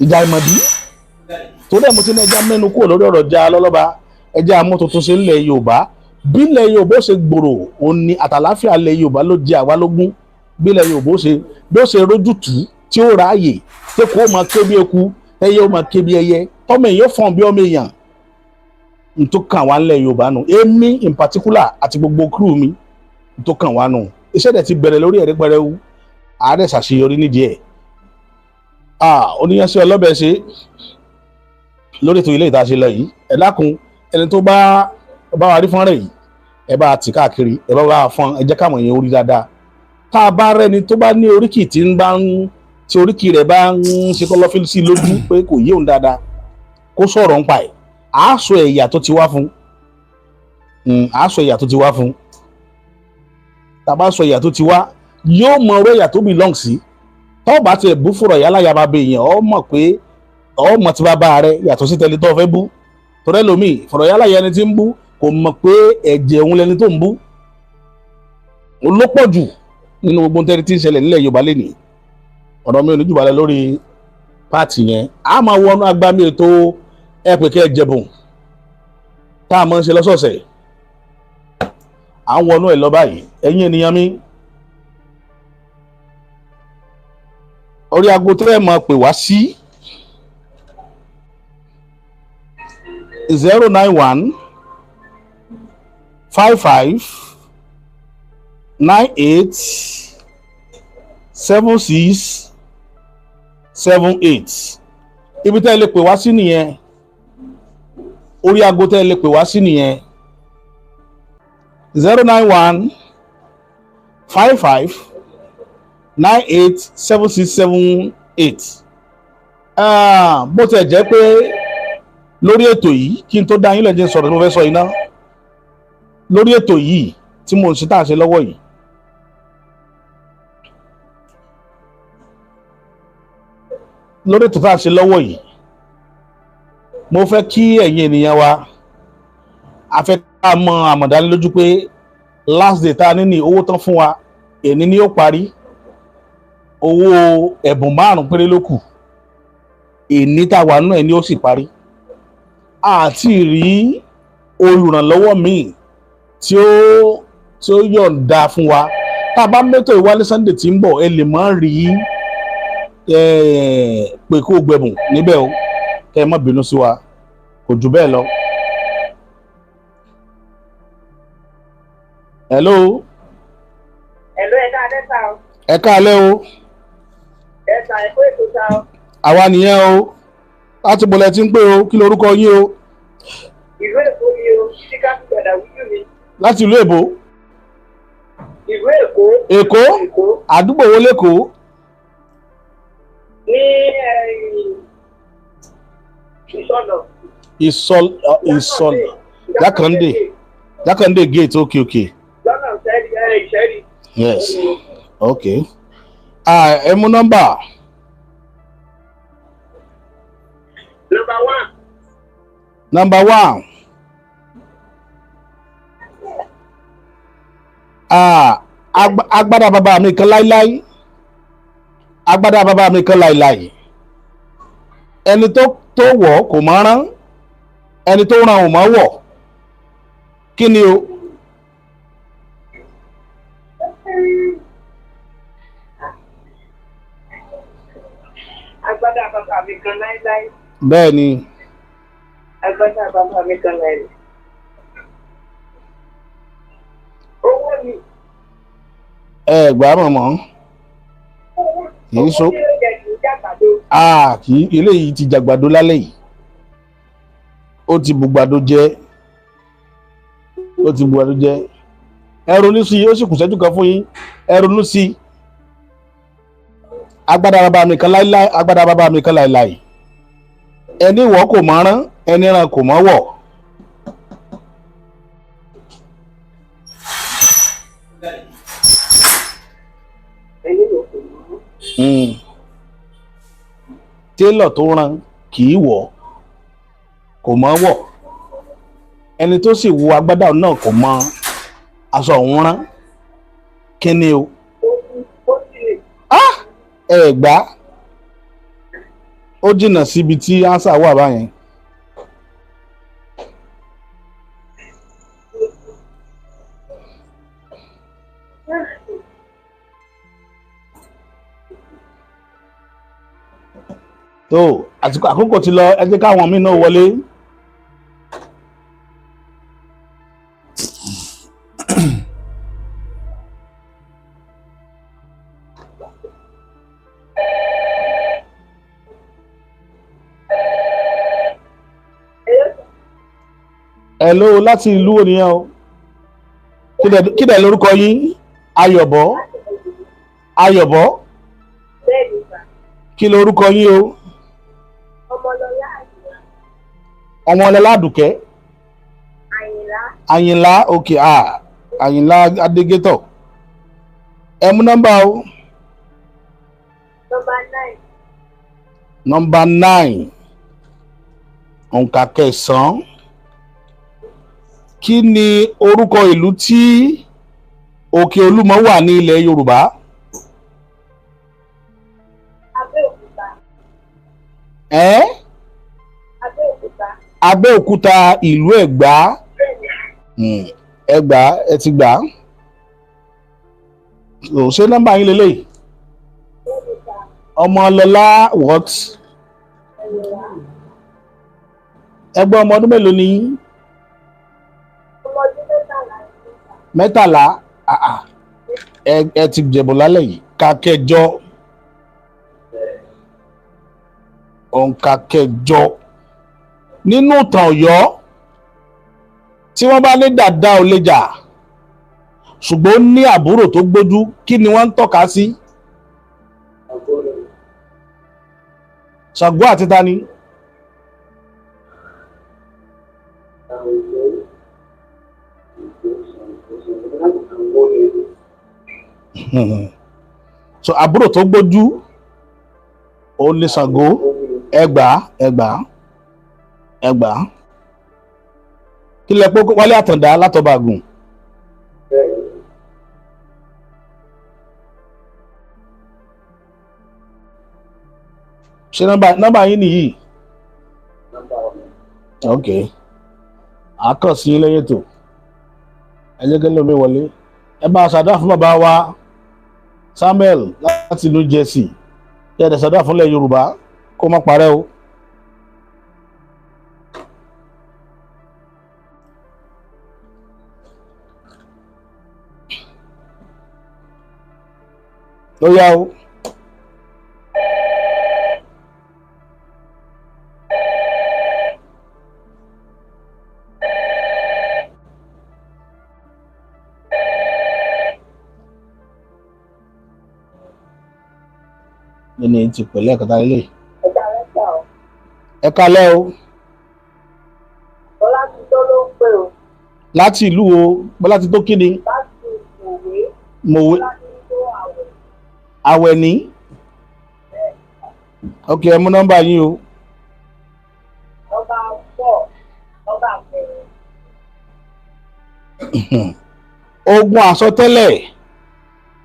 Speaker 1: ìjà ìmọ̀dí. Torí ẹ̀ mo ti ní ẹja mẹ́nu kúrò lórí ọ̀rọ̀ ja lọ́lọ́ba, ẹja amútuntun sí ilẹ̀ Yorùbá. Bí ilẹ̀ Yorùbá ó ṣe gbòòrò òun ni àtàláfíà ilẹ̀ Yorùbá ló jẹ àwa lógún. Bí ilẹ̀ Yorùbá ó ṣe bí ó ṣe rójútùú tí ó ráàyè, tí kò máa ké bí eku, ẹyẹ ó máa ké bí ẹyẹ, tọ́mọ èèyàn fọ̀n bí ọmọ èèyàn, n tó kàn wá ńlẹ̀ Yorùbá nù. Èmi in particular àti gbogbo crew mi, n tó kàn wá nù. Iṣẹ́ dẹ̀ ti bẹ̀rẹ̀ lórí ẹ̀rí pẹrẹwu, àárẹ̀ ṣàṣeyọrí nídìí ẹ̀. Oníyanṣẹ́ ọlọ́bẹ̀ ṣe lórí ètò ilé ìta ṣe lọ yìí. Ẹ dákun, ẹni tó bá bá wa rí fọ́nrán yìí, ẹ bá tì káàkiri, ẹ bá wa fọ́n, ẹ jẹ́ káwọn èèyàn orí dáadáa. Tá a bá rẹ́ni tó bá ní oríkì tí ń bá ń tí oríkì rẹ̀ bá ń ṣe kọ́lọ́fín sí lójú pé kò yé òun dáadáa, kó sọ̀rọ̀ ń pa ẹ̀. Àá sọ ẹ̀yà tó ti wá fún, àá sọ ẹ̀yà tó ti wá fún. Tá a bá sọ ẹ̀yà tó ti wá, yóò mọ ọ̀rọ̀ ẹ̀yà tó belong sí. Tọ́ bá tiẹ̀ bú fúnra ìyá láyà bá bẹ èèyàn, ọ mọ̀ pé ọ mọ̀ tí bàbá rẹ yàtọ̀ sí tẹni tó fẹ́ bú. Torí ẹlòmíì fọ̀rọ̀ ìyá láyà ẹni tí ń bú kò mọ̀ pé ẹ̀jẹ̀ òun lẹni tó ń bú. Ó ló pọ̀ jù nínú gbogbo tẹ́ni tí ń ṣẹlẹ̀ nílẹ̀ Yorùbá lénìí. Ọ̀rọ̀ mi ò ní jù balẹ̀ lórí páàtì yẹn. A máa wọnú agbami ètò ẹ pè kẹ́ ẹ jẹ̀bùn tá a máa ń ṣe lọ́sọ̀ọ̀sẹ̀. À ń wọnú ẹ̀ lọ báyìí. Ẹ̀yin ènìyàn mi, orí aago tẹ́ ẹ máa pè wá sí 091 55 98 76 78. Ibi tẹ́ ẹ lè pè wá sí nìyẹn. Orí aago tẹ́ ẹ lè pè wá sí nìyẹn, 091 55 98 76 78. Bó tiẹ̀ jẹ́ pé lórí ètò yìí, kí n tó dá yín lẹ́jẹ̀ sọ̀rọ̀ tí mo fẹ́ sọ iná lórí ètò yìí tí mo ń ṣe tá à ń ṣe lọ́wọ́ yìí, lórí ètò tá à ń ṣe lọ́wọ́ yìí, mo fẹ́ kí ẹ̀yin ènìyàn wa, a fẹ́ ká mọ àmọ̀dánilójú pé last day tá a ní ní owó tán fún wa, èní ni ó parí. Owó ẹ̀bùn 5 péré ló kù, èní tá a wà nínú ẹ̀ ni ó sì parí. Àti rí olùrànlọ́wọ́ míì tí ó yọ̀ǹda fún wa. Tá a bá mẹ́tò ìwálé Sunday tí ń bọ̀, ẹ lè má rí pé kó gbẹ̀bùn níbẹ̀ o, kẹ́ ẹ má bínú sí wa, kò jù bẹ́ẹ̀ lọ. Hello.
Speaker 2: Hello, ẹ káalẹ́ sá o.
Speaker 1: Ẹ káalẹ́ o.
Speaker 2: Ẹ sà, ẹ kú ètò sá o.
Speaker 1: Àwa nìyẹn o. Láti bọ̀lẹ̀ tí ń pè o, kí lorúkọ yín o?
Speaker 2: Ìlú Èkó ni o, síkà gbọdọ̀ wíjú mi.
Speaker 1: Láti ìlú Èbó.
Speaker 2: Ìlú Èkó.
Speaker 1: Èkó? Àdúgbò wo l'Ékòó?
Speaker 2: Ní Ìsọ̀nà.
Speaker 1: Ìsọ̀nà. Jákàndé. Jákàndé gate, okay, okay.
Speaker 2: Lọ́nà Ìṣẹ́rí.
Speaker 1: Yes, okay. Ẹ mú nọ́mbà.
Speaker 2: Number 1.
Speaker 1: Number 1. Agbádá bàbá mi kan láíláí. Agbádá bàbá mi kan láíláí. Ẹni tó wọ̀ kò mọ̀ rán. Ẹni tó rán ò mọ̀ wọ̀. Kí ni o?
Speaker 2: Agbádá bàbá mi kan láíláí.
Speaker 1: Bẹ́ẹ̀ ni.
Speaker 2: Agbádá bàbá mi kan láíláí. Owó ni.
Speaker 1: Ẹ gbà mọ̀mọ́. Kì í so.
Speaker 2: Owó ni ó jẹ kì í jàgbàdo.
Speaker 1: Kì í, eléyìí ti jàgbàdo lálẹ́ yìí. Ó ti bùgbàdo jẹ. Ó ti bùgbàdo jẹ. Ẹ ronú sí i, ó sì kù sẹ́jú kan fún yín. Ẹ ronú sí i. Agbádá bàbá mi kan láíláí, agbádá bàbá mi kan láíláí. Ẹni wọ̀ kò mọ̀ rán, Ẹni ràn kò mọ́ wọ̀.
Speaker 2: Ẹni ló kò mọ́.
Speaker 1: Télọ̀ tó rán kì í wọ̀, kò mọ́ wọ̀. Ẹni tó sì wọ agbádá náà kò mọ aṣọ òun rán. Kí ni o?
Speaker 2: Ó sì lè.
Speaker 1: Ẹ gbà á, ó jìnnà síbi tí ánsà wà báyẹn. Tó àsìkò àkókò ti lọ, ẹ jẹ́ káwọn míì náà wọlé. Hello, láti ìlú wo nìyẹn o? Kí dẹ̀ lórúkọ yín? Ayọ̀bọ̀. Ayọ̀bọ̀.
Speaker 2: Bẹ́ẹ̀ni sà.
Speaker 1: Kí lórúkọ yín o?
Speaker 2: Ọmọlọlá Àyìnlá.
Speaker 1: Ọmọlọlá Àdùkẹ́.
Speaker 2: Àyìnlá.
Speaker 1: Àyìnlá, òkè à Àyìnlá Adégétọ̀. Ẹ mú nọ́mbà o.
Speaker 2: Nọ́mbà 9.
Speaker 1: Nọ́mbà 9, òǹkà kẹsàn-án. Kí ni orúkọ ìlú tí Òkè Olúmọ wà ní ilẹ̀ Yorùbá?
Speaker 2: Abẹ́òkúta.
Speaker 1: Ẹ́?
Speaker 2: Abẹ́òkúta.
Speaker 1: Abẹ́òkúta, ìlú Ẹ̀gbá.
Speaker 2: Bẹ́ẹ̀ni.
Speaker 1: Ẹ̀gbá, ẹ ti gbà á. Ò ṣe nọ́mbà yín lélẹ́yìí?
Speaker 2: Bẹ́ẹ̀ni sà.
Speaker 1: Ọmọlọlá what?
Speaker 2: Àyìnlá.
Speaker 1: Ẹgbẹ́ ọmọ ọdún mélòó ni yín?
Speaker 2: Ọmọ ọdún 13 ni sà.
Speaker 1: 13. Ah, ah. Ẹ ti jẹ̀bù lálẹ́ yìí. Ka kẹjọ. Òǹkà kẹjọ. Nínú ìtàn Ọ̀yọ́, tí wọ́n bá ní dàda ò lè jà, ṣùgbọ́n ó ní àbúrò tó gbójú, kí ni wọ́n ń tọ́ka sí? Ṣàngó àti ta ni? So àbúrò tó gbójú ó ní Ṣàngó. Ẹgbàá, ẹgbàá, ẹgbàá. Kí lẹ pé Wálé Àtàndá látọba àgùn? Ṣé nọ́mbà yín nìyí? Ok, àákàn sí yín lẹ́yìn ètò. Ẹ jẹ́ kí lómi wọlé. Ẹ bá a ṣàdúrà fún bàbá wa Samuel láti New Jersey. Kí ẹ dẹ̀ ṣàdúrà fúnlẹ̀ Yorùbá kó má parẹ́ o. Ló yá o. Nínú ti pẹ̀lẹ́ ẹ̀kọ́ta lélẹ̀.
Speaker 2: Ẹ̀ka rẹ̀ sà o.
Speaker 1: Ẹ kalẹ́ o.
Speaker 2: Bọ́lá ti tó ló ń pè o.
Speaker 1: Láti ìlú wo? Bọ́lá ti tó kí ni?
Speaker 2: Láti Mòwe.
Speaker 1: Mòwe.
Speaker 2: Bọ́lá ti tó àwẹ̀.
Speaker 1: Àwẹ̀ ní. Ok, ẹ mú nọ́mbà yín o.
Speaker 2: Nọ́mbà 4. Nọ́mbà 4.
Speaker 1: Ogun àsọtẹ́lẹ̀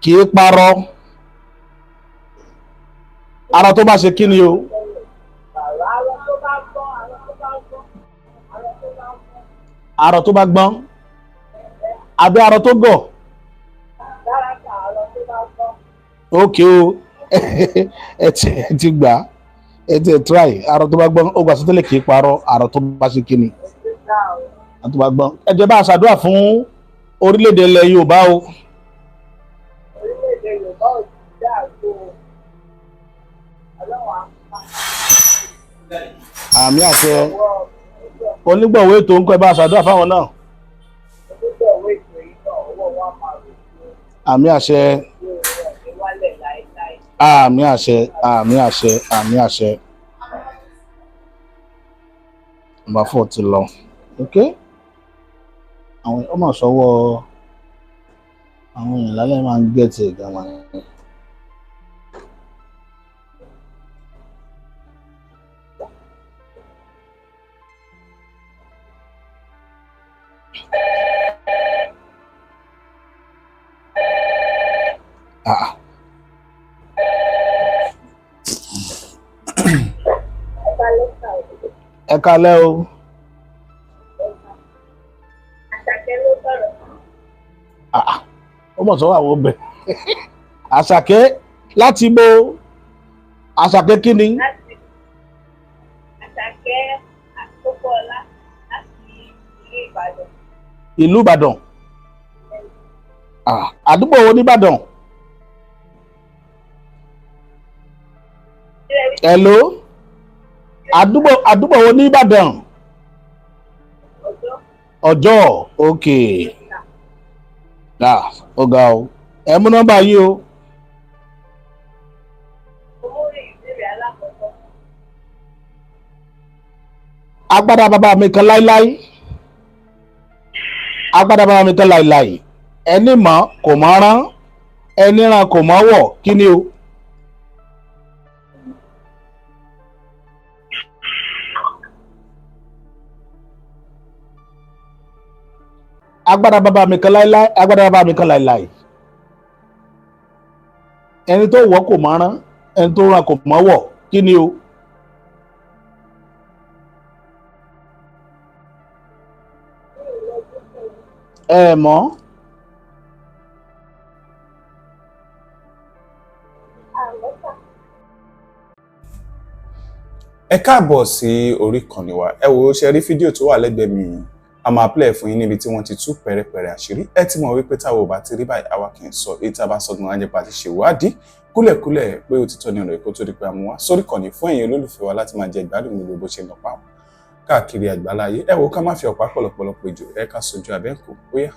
Speaker 1: kì í parọ́. Ara tó bá ṣe kí ni o?
Speaker 2: Àrọ tó bá gbọ́n, àrọ tó bá gbọ́n, àrọ tó bá gbọ́n.
Speaker 1: Arọ tó bá gbọ́n àbí arọ tó gọ̀?
Speaker 2: Dáràkà, àrọ tó bá gbọ́n.
Speaker 1: Ok o, ẹ ti gbà, ẹ ti try. Arọ tó bá gbọ́n, ogun àsọtẹ́lẹ̀ kì í parọ́. Arọ tó bá ṣe kí ni? Arọ tó bá gbọ́n. Ẹ jẹ́ bá a ṣàdúrà fún orílẹ̀-èdè ilẹ̀ Yorùbá o.
Speaker 2: Orílẹ̀-èdè Yorùbá ò ti dàrú o. Ọlọ́run á pa
Speaker 1: Àmì àṣẹ.
Speaker 2: ọwọ́
Speaker 1: Onígbọ̀wé ètò ń kọ́, ẹ bá a ṣàdúrà fáwọn náà.
Speaker 2: onígbọ̀wé ètò yìí náà, ọwọ́ wọn á máa rò sí
Speaker 1: Àmì àṣẹ.
Speaker 2: o, wọn ní wálẹ̀ láéláé.
Speaker 1: Àmì àṣẹ, àmì àṣẹ, àmì àṣẹ. Number 4 ti lọ. Ok, àwọn ọmọ sọwọ́ àwọn èèyàn lálẹ́ máa ń gẹ̀tì gan wọn. Ah. Ẹ kalẹ́ o.
Speaker 2: Àṣàkẹ́ ló sọ̀rọ̀.
Speaker 1: Ah, ó mọ̀ sọ́wọ́ àwọn ọbẹ̀. Àṣàkẹ́ láti bo Àṣàkẹ́ kí ni?
Speaker 2: Láti Àṣàkẹ́ Àkókòọlá láti ìlú Ìbàdàn.
Speaker 1: Ìlú Ìbàdàn. Ah, àdúgbò wo nìbàdàn? Hello? Àdúgbò wo ní Ìbàdàn? Ọjọ́. Ok. Ah, ó ga o. Ẹ mú nọ́mbà yìí o. Agbádá bàbá mi kan láíláí. Agbádá bàbá mi kan láíláí. Ẹni mọ̀ kò mọ̀ rán. Ẹni rán kò mọ̀ wọ̀. Kí ni o? Agbádá bàbá mi kan láíláí. Agbádá bàbá mi kan láíláí. Ẹni tó wọ̀ kò mọ̀ rán. Ẹni tó rán kò mọ̀ wọ̀. Kí ni o? Ẹ mọ̀.
Speaker 3: Ẹ káàbọ̀ sí orí ìkànnì wa. Ẹ wò ó, ṣe rí fídíò tó wà lẹ́gbẹ̀ẹ́ mi yìí, a máa play fún yín níbi tí wọ́n ti tú pẹ̀rẹ̀pẹ̀rẹ̀ àṣírí. Ẹ ti mọ̀ wípé táwọn ò bá ti rí báyìí, àwa kì í sọ èyí tá a bá sọ gan-an ajẹ́pà ti ṣèwádìí kúlẹ̀kúlẹ̀ pé òtítọ́ ni ọ̀rọ̀ èkó tó di pé a mú wá sórí ìkànnì fún ẹ̀yin olólùfẹ́ wa láti máa jẹ ìgbádùn gbogbo bó ṣe ń lọ pàwọn káàkiri àgbáláyé. Ẹ wò, ká má fi ọ̀pá pọ̀lọpọ̀lọpọ̀ ìjò, ẹ ká sojú abẹ́ǹkò. Ó yá,